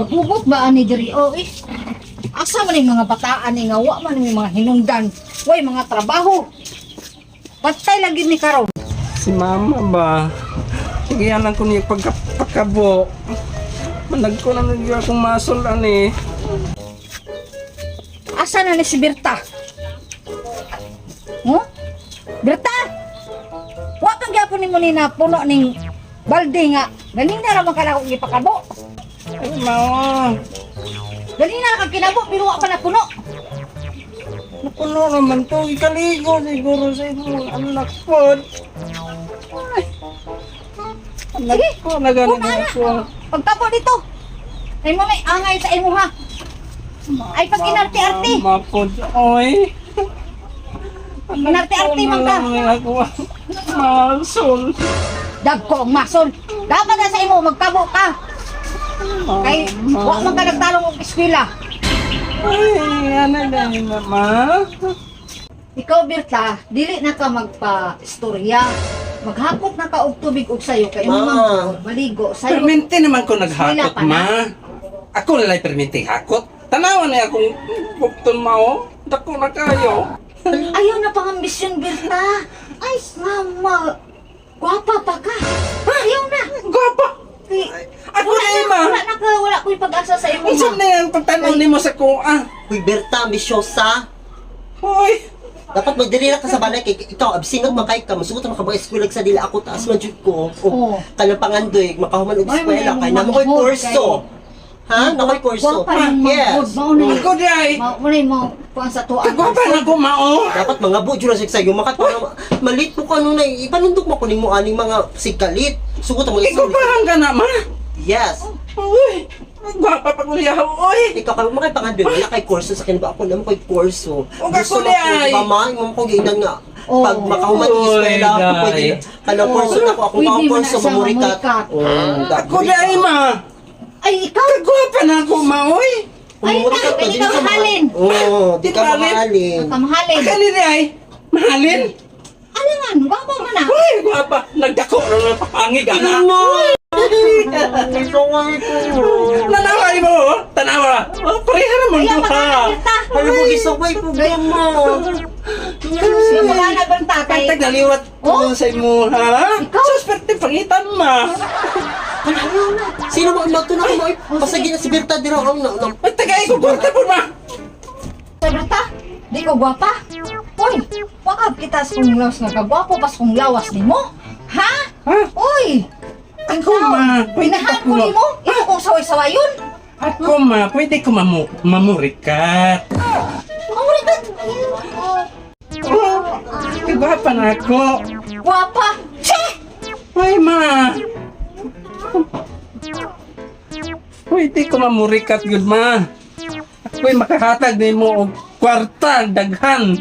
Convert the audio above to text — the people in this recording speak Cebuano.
Paghugot ba ani diri o eh? Asa man yung mga bataan ni nga wa man yung mga hinungdan, way mga trabaho. Patay lagi ni karon. Si mama ba? Sige lang ko niya pagkapakabo. Manag ko na nagyo akong masol ani. Asa na ni si Berta? Huh? Berta! Wa kang gyapon nimo ni na puno ning balde nga. Galing na ra man ka na akong gipakabo. Ay, mao. Galing na ra kag kinabo pero wa pa na puno. Napuno naman to. Ikaligo siguro sa imong anak po. Ay. Anak Sige. ko, nagaling Puno na. ako. Pagtabo dito. Ay mo may angay sa imo ha. Ay pag inarte-arte. Mama po, oy. Anak ko Inarte-arte na man ka. lang ako. Masol. Dagko ang masol. Dapat na sa imo magtabo ka. Kay wa man ka nagtarong og eskwela. Ay, ano na yun, mama? Ikaw Berta, dili na ka magpa-istorya. Maghakot na ka og tubig og sayo kay Ma. imong maligo sayo. Permente naman ko Wala naghakot, pa na. ma. Ako nalay permente hakot. Tanawan na akong bukton mao. Dako na kayo. Ayaw na pang ambisyon Berta. Ay, mama. Gwapa pa ka. Ayaw na. Gwapa! Kay, Ako wala na, na, ma. wala na ka, wala ko'y pag-asa sa imo. Unsa Ma. na ang pagtanaw nimo sa kuha? Uy, Berta, ambisyosa. Hoy! Dapat magdiri ra ka sa balay kay ikaw absinag man kay ka musugot man ka mga eskwela sa dila ako taas man jud ko. Oo. O kanang pangandoy makahuman og Ay, eskwela may kay namo koy manghod kurso. Ha? Nakoy kurso. Gwapa yung manghod. Yes. Mao na Ako di ay! Mao na mo kuan sa tuwa. Kagwapa na ko, mao! Dapat mga budyo na sa iyo makat para malit mo kanunay ipanundok mo kuning mo aning mga sikalit. Sugot ang mga eskwela. Ikaw ka na, ma! Yes. Uy! Gwapa pa ko niya, uy! Ikaw kay mga pangandoy wala kay kurso sa kinaba ako namo koy kurso. O, Gusto ako di mo ko, ay. di ba ma? Imo ko giingnan nga Oo. pag makahuman og Uy, eskwela ako day. pwede kanang kurso na ako akong Pwede mga mo na kurso siya mamurikat. mamurikat. Oh, Ako di ay, ma! Ay, ikaw! Kagwapa na ako, ma, uy! Ay, Umurikat ikaw, ka, pwede di ka ka mahalin. Oo, di ka Mahalin? mahalin. Kamahalin. Akali di ay! Mahalin! Ano nga, gwapa man na. Uy, gwapa! Nagdako na ng papangig, ana! Ano? Saway ko. Nanawa mo, oh! Tanawa! Oh, pareha naman Ayaw duha! magana Berta. Ano mo gisaway ko mo? Ayaw magana Berta kay Pantag naliwat ko Oh? sa imo, ha? Ikaw? Sus, perte pangitan, ma! Sino mo mato na ko mo? Pasagi na si Berta dira ang na. Ay, tagay ko, kwarta po, ma! Berta. Di ko gwapa. Uy, wakab kita sa kong lawas nga kagwapo pas kong lawas nimo. Ha? Ha? Uy! Ako, ma! Pwede Pinahan pa ko nimo. Imo kong saway-sawayon. Ako, ma, pwede ko mamurikat. Mamurikat. Oh, kagwapa na ako. Gwapa. Che! Ay, ma! Pwede ko mamurikat, yun, ma. Ako'y makahatag nimo og kwarta, daghan.